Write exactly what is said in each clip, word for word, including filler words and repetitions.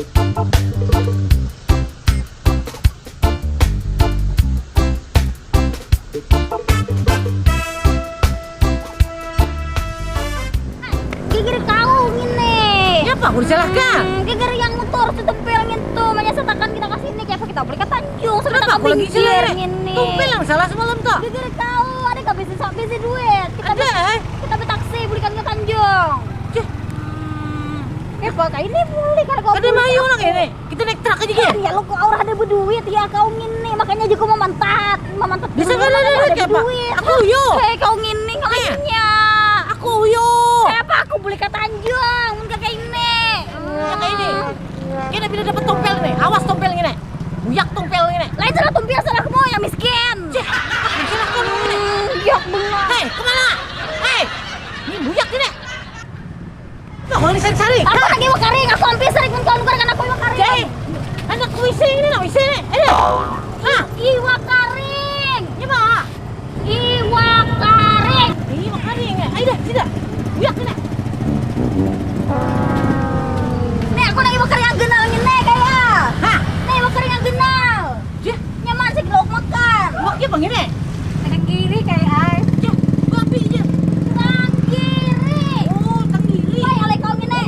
Geger kau ngini. Ngapa aku disalahkan? Hmm, geger yang motor setempel ngintu menyesatakan kita ke sini. Kayak apa kita balik ke Tanjung? Sudah tak lagi geger ngini. Tumpel yang salah semalam tuh. Geger kau, ada kau bisa bisa duit. Kita ada. Kita bertaksi belikan ke Tanjung. Cih. Hmm. Kayak apa ini boleh kan kau. Ada mayu lah ini. Kita naik truk aja ya. Ya lo kok orang ada berduit ya kau ngini makanya juga mau mantat, mau mantat. Bisa kan ada duit ya pak? Aku yo. Kayak kau ngini kalinya. Aku yo. Kayak apa aku boleh kata anjung, mun kayak ini. Kayak ini. Kita bila dapat tompel nih, awas tompel gini. Buyak tompel gini. Lain salah tompel salah kamu yang miskin. Cih, aku kira kau ini. Buyak benar. Hei, kemana? Hei, ini buyak gini. Nah, kalau disari-sari. Aku lagi mau kering, aku hampir sering mencontohkan aku iwak kering. Jadi, anak wisi ini nah wisi ini. Ayo. Nah, iwak kering. Ini mah. Iwak kering. Iwak kering. Ayo dah, sida. Iwak kena. Nih aku lagi mau kering yang genal ini kayak. Hah? Nih mau kering yang genal. Nyaman sih lauk makan. Lauknya bang ini. Tenggiri kayak ai. Cih, babi aja. Tenggiri. Oh, tenggiri. Wah, alai kau gini.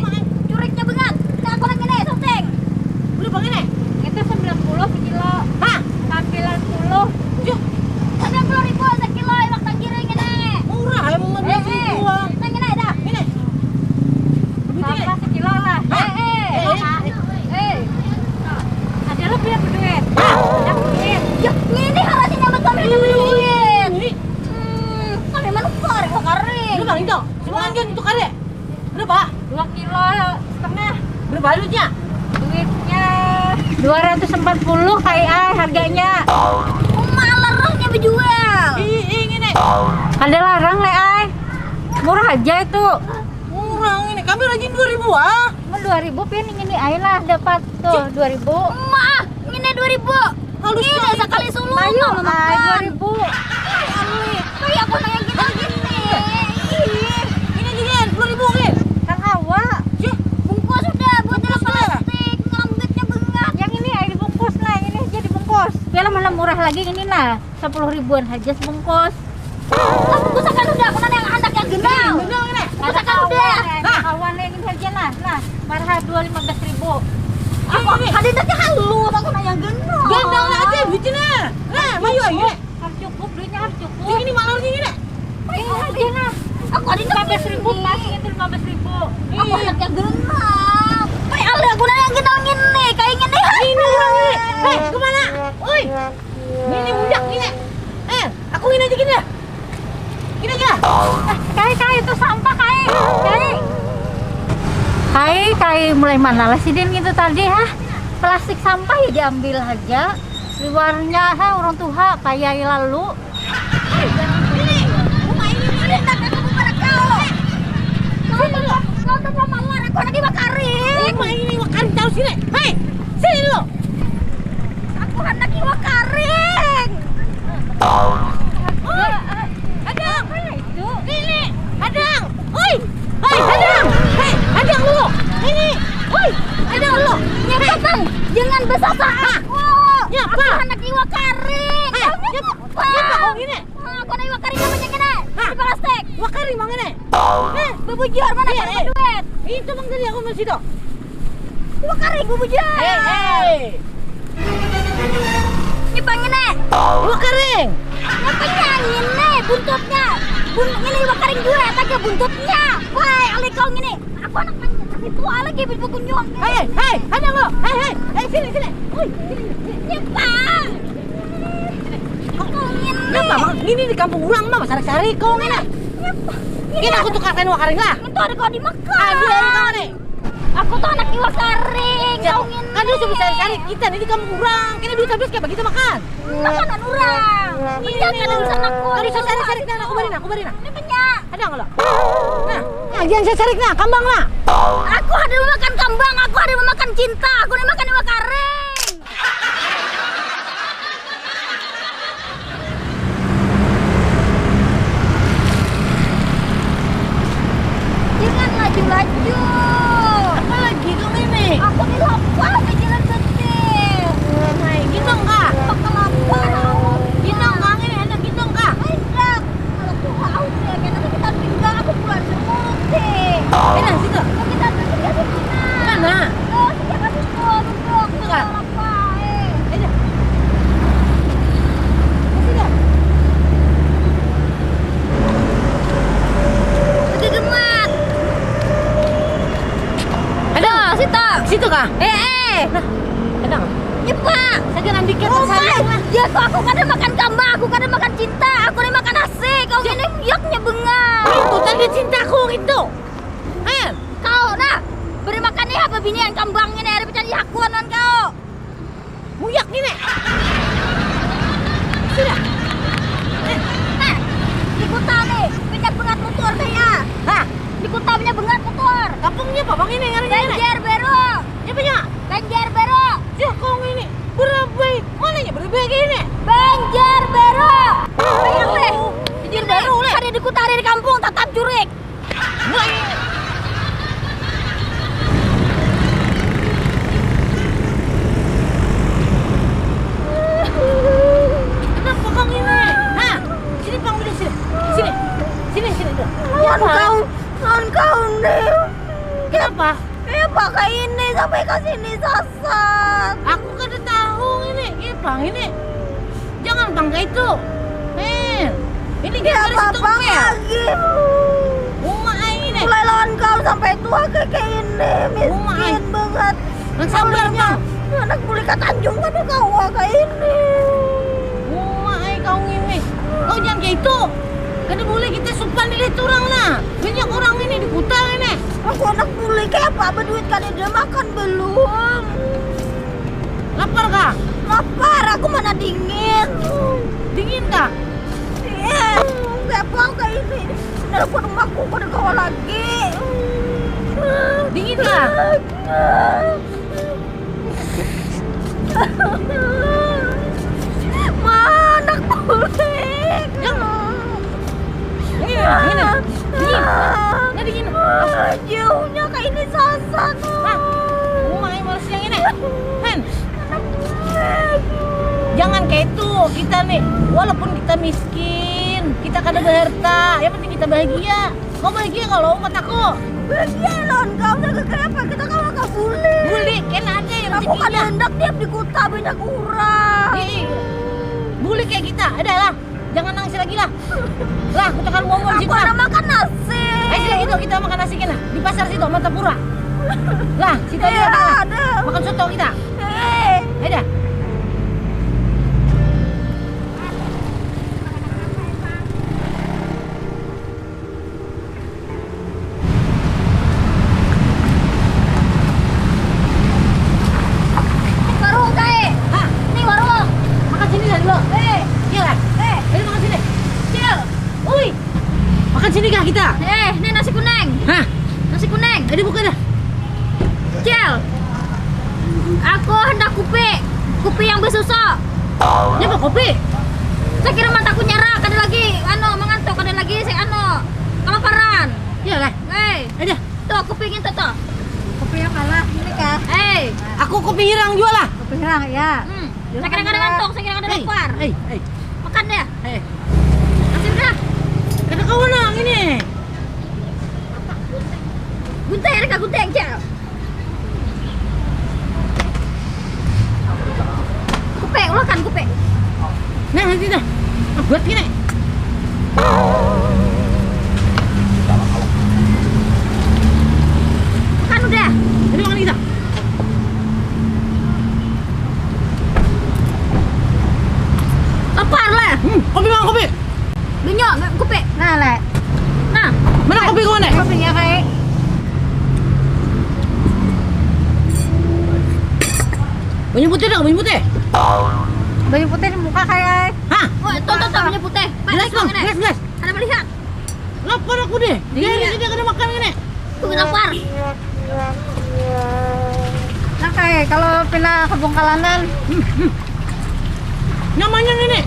Curiknya banget. Nah, aku lagi nih, something. Udah bang ini. Itu sembilan puluh sekilo. Hah? Sembilan puluh. Cih. Sembilan puluh ribu sekilo iwak tenggiri gini. Murah ya, mau ngambil eh, eh. Nah, gini dah. Gini. Tambah sekilo lah. Eh, eh. Eh, eh. Ada lebih yang berduit. Yang berduit. Ya, ini harusnya dapat kami yang berduit. Hmm, kami mana kari kok kari. Lu bang itu, semua anjir itu kari. Berapa? Dua kilo setengah. Berapa duitnya? Duitnya dua ratus empat puluh kai ai harganya. Uma larangnya berjual. Ih, ih, ini. Ada larang le ai. Murah aja itu. Murah ini. Kami rajin dua ribu ah. Mau dua ribu pin ini ai lah dapat tuh dua ribu. Uma, ini dua ribu. Halus ini sekali sulu. Mayu, ah, dua ribu. Kayak aku nanya kita gini. Ini juga dua ribu oke. Kan hawa. Bungkus sudah buat dalam plastik, ngelembetnya banget. Yang ini ayo dibungkus lah, yang ini aja dibungkus. Biar malah murah lagi ini nah, sepuluh ribuan aja sebungkus. Lah bungkus akan udah, aku nanya yang anak yang genal. Genal ini. Bungkus akan udah. Nah, kawan yang ini aja nah, nah, marah dua lima belas ribu. Aku ada nanti halus, aku nanya genal. Genal aja duitnya. Nah, mayu ayo. Harus cukup, duitnya harus cukup. Ini malarnya ini. Ini aja nah. Aku ada lima belas ribu, pas itu lima belas ribu. Aku ada yang genap. Kayak ada aku yang genap gini, kayak gini. Ini orang ini. Hei, kemana? Oi. Ini budak ini. Eh, aku ini aja gini. Gini aja. Eh, kai, kai, itu sampah, kai. Kai. Kai, kai, mulai mana lah sidin gitu tadi, ha? Plastik sampah ya diambil aja. Liwarnya, ha, orang tuha, payah lalu. Hei, ini, rumah ini, ini, tak ada bukan kau. Kau tuh, kau tuh pamalar, aku lagi makaring. Rumah ini, makaring tahu sini. Hei, sini dulu. Aku anak iwak karing. Oi, ada apa itu? Ini, ada. Oi, oi, ada. Hei, ada dulu. Ini, oi, ada dulu. Nyapa, Bang? Jangan besasa aku. Nyapa? Aku anak iwak karing. Hei, nyapa? Nyapa kau ini? Aku anak iwak karing apa yang ini? Di plastik. Iwak karing bang ini. Hei, bubujur mana? Iya, iya. Duit. Itu bang tadi aku masih dong. Iwak karing bubujur. Hei, hei. Ini bang ini. Iwak karing. Apa yang ini buntutnya? Bun ini iwak karing juga, tak ada buntutnya. Wah, alih kau ini. Aku anak nanya, tapi tua lagi ibu kunyung. Hei, hei, hei, ada lo. Hei, hei, hei, sini, sini. Woi, sini, sini. Nyapa. Kau ini. Nyapa, Bang? Ini di kampung orang mah, cari-cari kau ini. Nyapa. Ini aku tukarkan iwak karing lah. Itu ada kau dimakan. Ada ini kau nih. Aku tuh anak iwak karing, ya, kau ini. Kan dia sudah cari-cari, kita nih di kampung orang. Kita duit habis kayak begitu makan. Makanan orang. Iya, kan bisa aku. Kan bisa cari-cari, nah, aku beri, nah, aku beri, nah. Ini banyak. Ada nggak lo? Nah, nah, jangan saya cari, nah, kambang, nah. Aku ada memakan kambang, aku ada memakan cinta, aku ada makan iwak karing. Jangan laju-laju. Apa lagi kau ini? Aku ini lapar. Nah. Eh, eh. Nah, tenang. Ya, Pak. Saya jangan bikin Oh, sayang lah. Ya, kok aku kada makan kambang, aku kada makan cinta, aku ni makan nasi. Kau ini yuknya bengar. Itu tadi cintaku itu. Eh, kau nah, beri makan nih apa binian kambangnya nih, ada pecah dihakuan kau. Muyak gini. Sudah. Nah, di kota nih, banyak banget motor saya. Hah? Di kota banyak banget motor. Kampungnya apa bang ini ngarannya ini? Banjar Baru. Siapanya? Banjar Baru. Ya kau ini. Berabai. Mananya berabai ini? Banjar Baru. Banyak deh. Banjar Baru, leh. Ada di kota, ada di kampung, tetap jurik. Kenapa kau ini? Hah? Sini, Pang, dulu, sini. Sini. Sini, sini, dulu. Lawan kau, lawan kau nih. Kenapa? Kenapa kayak ini sampai ke sini sasat? Aku kada tahu ini. Ini, Pang, ini. Jangan bangga itu. Eh, ini dia apa bang lagi. Uma ai ini. Mulai lawan kau sampai tua kayak ini, miskin banget. Nang sabar bang. Anak boleh ke Tanjung kada kawa kayak ini. Uma ai kau ngini. Kau jangan kayak itu. Kada boleh kita supan dilihat orang lah. Banyak orang ini di kota ini. Aku anak boleh kayak apa? Berduit kada ada, makan belum. Lapar kah? Lapar, aku mana dingin. Dingin kah? Iya, siapa kayak ini? Nelpon emakku pada kawan lagi. Dingin kah? Mana kulit? Yang ini, ini, ini. Nggak dingin. Jauhnya kayak ini sasan. Hah? Umai malas yang ini. Hen. Jangan kayak itu kita nih. Walaupun kita miskin, kita kada berharta, yang penting kita bahagia. Kau bahagia kalau umat aku. Bahagia lawan kau, jaga kayak apa? Kita kawa kabuli. Buli, kan ada yang aku kada rezekinya. Hendak tiap di kota banyak urang. Ih, buli kayak kita, ada lah. Jangan nangis lagi lah. Lah, kita kan mau Aku jika. Ada makan nasi. Ayo sila gitu, kita makan nasi kena di pasar situ, Martapura. Lah, situ aja. Iya, lah, ada. Makan soto kita. Eh. Ayo dah. Warung, Kai. Hah? Ini warung. Makan sini dah dulu. Eh. Iya lah. Eh. Ayo makan sini. Cil. Ui. Makan sini kah kita? Eh, ini nasi kuning. Hah? Nasi kuning. Ayo buka dah. Cil. Aku hendak kupi. Kupi yang bersusu. Ini apa kopi? Saya kira mataku nyerah, kada lagi anu mengantuk, kada lagi saya anu kelaparan. Iya lah. Hei. Ayo dah. Tuh, aku pingin tuh, tuh. Kopi yang mana? Ini kah? Hei. Aku kopi hirang juga lah. Kopi hirang, ya. Hmm. Saya kira kada ngantuk, saya kira kada lapar. Hei, hei. Makan deh. Hei. Kasih dah. Kada kawan nang ini. Gunting, ada kah gunting, Cel? Kupe, ulakan kupe. Nah, nanti dah. Nah, buat gini. Makan udah. Ini makan kita. Lapar lah. Hmm, kopi, Bang, kopi. Banyak, nggak kupe. Nah, Lek. Nah. Mana kopi kau, Nek? Kopinya, Kai. Banyu putih dah, banyu putih. Banyu putih di muka, Kai, ai. Hah? Oh, tuh, tuh, tuh, banyu putih. Pak, gelas, Bang, gelas, gelas. Ada melihat. Lapar aku deh. Iya. Dia ini tidak ada makan ini. Aku lapar. Nah, Kai, kalau pina kebungkalanan. Hmm, hmm. Nyamannya ini.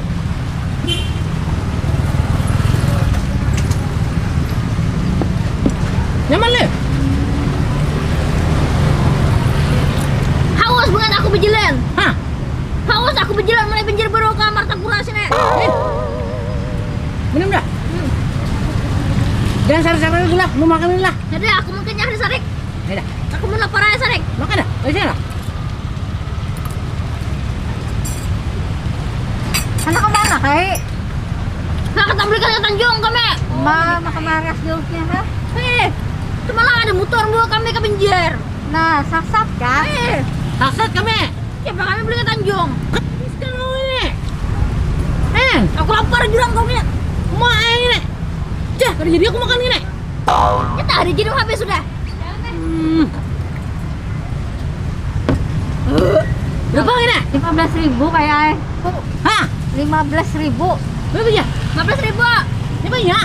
Nyaman nih. Haus banget aku berjalan. Hah? Haus aku berjalan mulai Banjar Baru ke Martapura sini. Eh. Minum dah. Hmm. Jangan sarik-sarik lagi lah, mau makan ini lah. Jadi aku mungkin nyari sarik. Ya dah. Aku mau lapar aja, Sarik. Makan dah, dari sini lah. Anak ke mana, Kai? Nah, kita belikan ke Tanjung kami. Ma, makan maras jauhnya, ha? Eh, semalam ada motor bawa kami ke Banjar. Nah, saksat kan? Eh, saksat kami. Siapa kami beli ke Tanjung? Miskin kau ini. Eh, aku lapar jurang kau ini. Mau air ini. Cah, tadi jadi aku makan ini. Kita hari jadi habis sudah. Hmm. Berapa ini? Lima belas ribu kayak eh. Hah? Lima belas ribu. Berapa ya? Lima belas ribu. Berapa ya?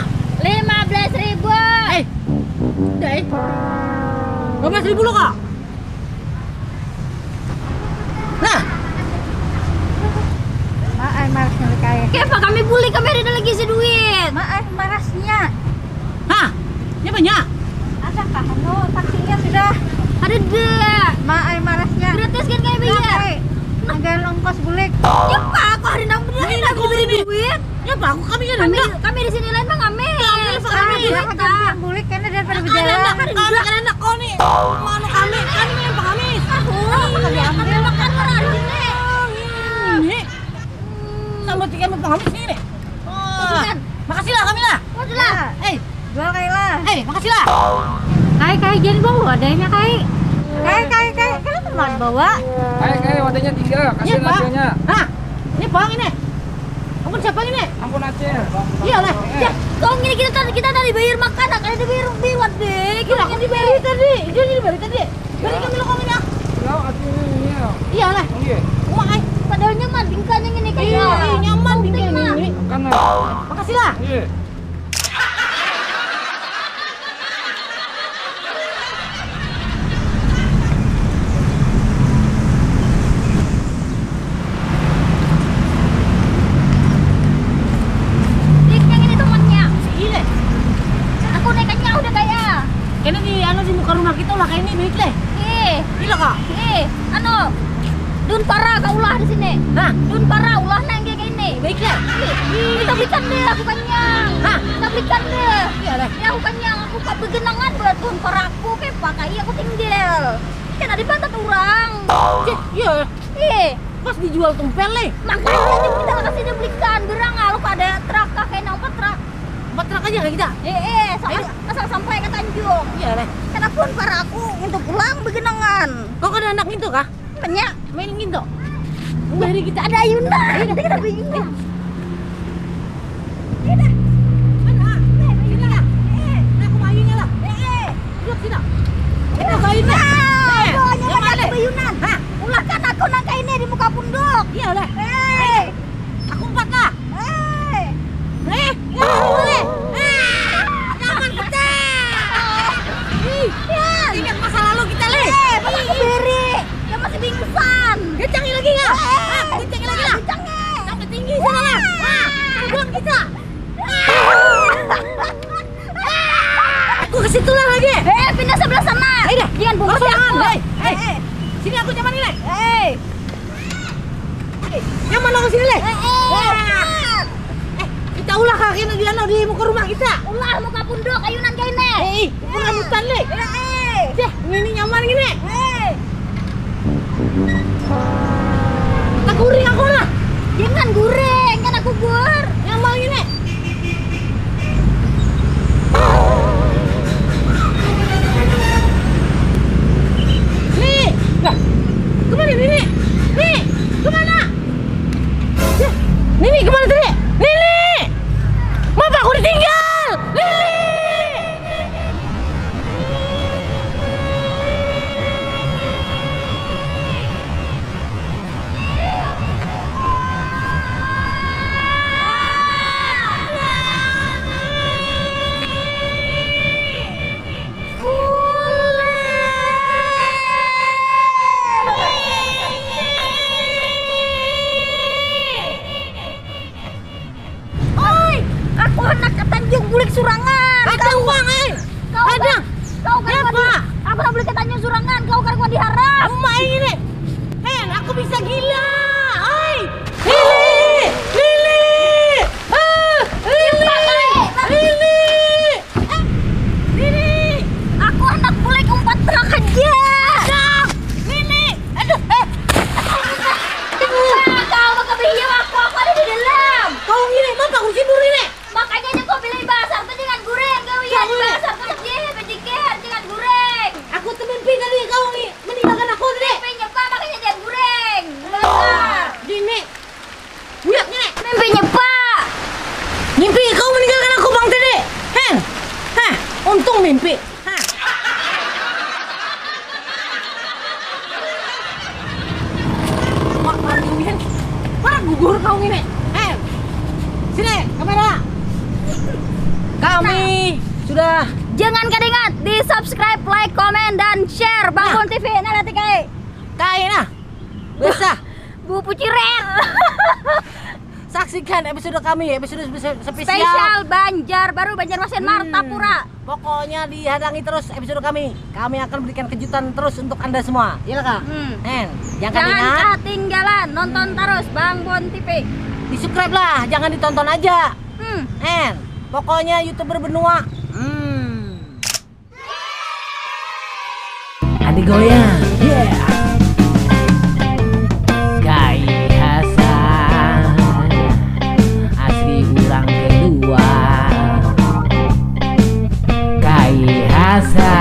Lima belas ribu. Eh, udah eh. Lima belas ribu lo kak. Nah. Mak ai marasnya lagi. Kayak apa kami buli, kami ada lagi si duit. Mak ai marasnya. Hah? Ini banyak? Ada kah? Anu, taksinya sudah. Ada deh. Mak ai marasnya. Gratis kan kayak biaya. Agar ongkos bulik. Ya pak, aku hari nang bener ini aku beri duit. Ya pak, aku kami kan kami, kami di sini lain mah kami. Kami, kami. Bulik karena daripada berjalan. Kami kan anak kau nih. Manu kami, kami yang pengamis. Aku. Kami makan orang hari ini. Ini. Sama tiga yang pengamis ini. Wah. Makasih lah kami lah. Waduh lah. Eh, jual kai lah. Eh, makasih lah. Kai kai jen bawa wadahnya kai. Kai kai kai, kenapa teman bawa? Kai kai wadahnya tiga, kasihan hasilnya. Hah? Ini bang ini. Ampun siapa ini? Ampun Acil. Iya lah. Ya, kau ini kita tadi kita tadi bayar makan, kan ada bayar bayar deh. Kita aku diberi tadi. Dia diberi tadi. Beri kami lo kami ya. Lo Acil ini ya. Iya lah. Iya. Wah, ai. Padahal nyaman bingkanya ini kayak. Iya, nyaman bingkanya ini. Kan. Makasih lah. Iya. Dik, yang ini temannya. Ini. Aku naikkannya udah kayak. Kena di anu di muka rumah kita lah kayak ini baik deh. Ih. Gila kak. Ih, anu. Dun para kau ulah di sini. Nah. Dun para ulah nang kayak ini. Baik deh. Ih, kita belikan deh aku kanyang. Nah. Kita belikan deh. Iya deh. Ya aku kanyang, aku kak begenangan buat dun para aku kayak pakai aku tinggal. Kena di pantat orang. Cih, iya. Ih. Pas dijual tumpel nih. Makanya kita kasih dia belikan berang lalu pada truk kah kayak empat truk. Empat truk aja lah kita. Eh, eh, asal, asal sampai ke Tanjung. Iya lah. Kenapa para aku untuk pulang begenangan? Kau kan anak itu kah? Banyak. Main gitu. Dari kita ada ayunan. Kita bingung. Ini dah. Mana? Eh, ini dah. Eh, nah, aku mayunya lah. Eh, eh. Duduk sini. Kita bayunan. Nah, eh, aku hanya yang pakai mana? Bayunan. Hah? Ulah kan aku nang kayak ini di muka punduk. Iya lah. Eh. Aku empat lah. Eh. Eh, ya, boleh. Eh, nyaman kita. Ih, ya. Ingat masa lalu kita, Le. Eh, aku beri. Dia masih pingsan. Gencangi lagi nggak? Eh. Ah, gencangi lagi lah. Gencangi. Sampai tinggi sana lah. Wah, turun kita. Aku ke situ lah lagi. Eh, pindah sebelah sana. Ayo dah. Jangan bungkut ya aku. Hei, hei. Eh, eh. Sini aku nyaman ini. Hei. Hei, nyaman aku sini, Le. Eh, eh. Wah. Eh, kita ulah kaki di anu di muka rumah kita. Ulah muka punduk ayunan kayak ini. Eh, eh. Bukan hutan, Le. Eh, eh. Dah, ini nyaman gini. Eh. Tak guring aku lah. Jangan guring, kan aku gur. Nyaman gini. Nih, lah, kemana ini? Nih, kemana? Yah, Nini kemana tadi? Nini! Mapa aku ditinggal? Nini! Untung mimpi. Hah. Mak, Mak, Mak, Mak, mana gugur kau ini? Eh, sini kamera. Kami sudah. Jangan kada ingat di subscribe, like, komen, dan share Bang Nah. Bon T V. Nah, nanti kai. Kai nah. Biasa. Bu Puciret. Saksikan episode kami, episode spesial. Spesial Banjar Baru, Banjarmasin, hmm. Martapura. Pokoknya dihadangi terus episode kami. Kami akan berikan kejutan terus untuk Anda semua. Iya kah? Hmm. En, jangan, jangan ketinggalan, nonton hmm. terus Bang Bon T V. Di-subscribe lah, jangan ditonton aja. Hmm. En, pokoknya YouTuber benua. Hmm. Adi goyang, yeah. Kai Hasan, asli urang kedua. Kai Hasan.